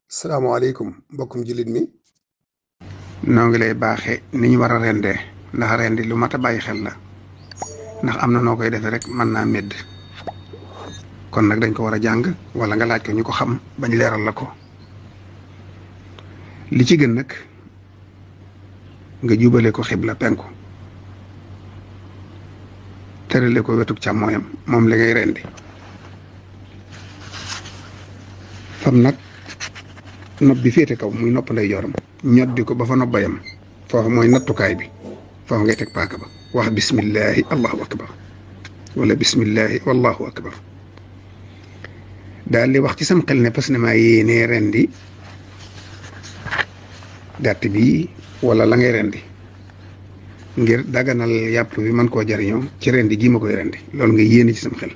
salaamaaleykum mbokkum jullit mi. noo ngi lay baaxe ni ñu war a rendee ndax rendi lu mat a bàyyi xel la ndax am na noo koy defee rek mën naa médd kon nag dañ ko war a jàng wala nga laaj ko ñu ko xam bañ leeral la ko li ci gën nag nga jubale ko xibla penku tërale ko wetuk càmmooyam moom la ngay rendi fam nag nopp bi féete kaw muy nopp nday joram ñoddi ko ba fa nopp ba yam foofu mooy nattukaay bi foofu ngay teg paaka ba wax bismillahi allahu akbar wala bismillahi wallahu akbar daal di wax ci sam xel ne parce que maa yéenee rendi gàtt bi wala la ngay rendi ngir daganal yàpp bi mën koo jariñoo ci rendi gii ma koy rendi loolu nga yéene ci sam xel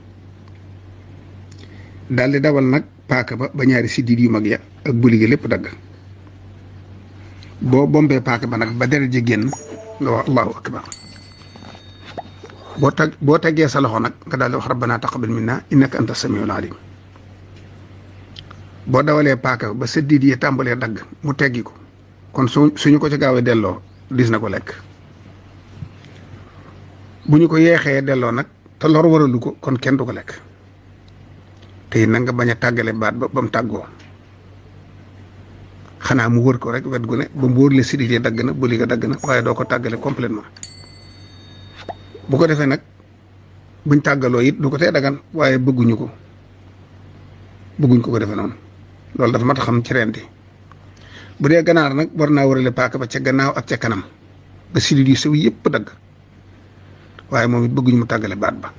daal di dawal nag paaka ba ñaari siddiit yu mag ya ak buli gi lépp dagg boo bombee paaka ba nag ba deret ji génn nga wax allahu akbar boo teggee sa loxo nag nga daal di wax rabbana taqabbal minna innaka anta samiul alim boo dawalee paaka ba siddiit yi tàmbalee dagg mu teggi ko kon suñu ko ci gaawee delloo dis na ko lekk bu ñu ko yeexee delloo nag te lor waralu ko kon kenn du ko lekk te na nga bañ a tàggale baat ba mu tàggoo xanaa mu wër ko rek wet gu ne ba mu wóor la siddiit dagg na bëli ga dagg na waaye doo ko tàggale complètement bu ko defee nag buñ tàggaloo it du ko tee dagan waaye bëgguñ ko defee noonu loolu dafa mat a xam ci rendi bu dee ganaar nag war naa wërale paaka ba ca gannaaw ak ca kanam ba siddiit yi sew yëpp dagg waaye moom it bëgguñ mu tàggale baat ba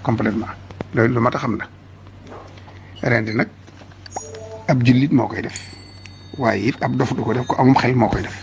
complètement loolu lu mat a xam la rendi nag ab jullit moo koy def waaye it ab dof du ko def ko amum xel moo koy def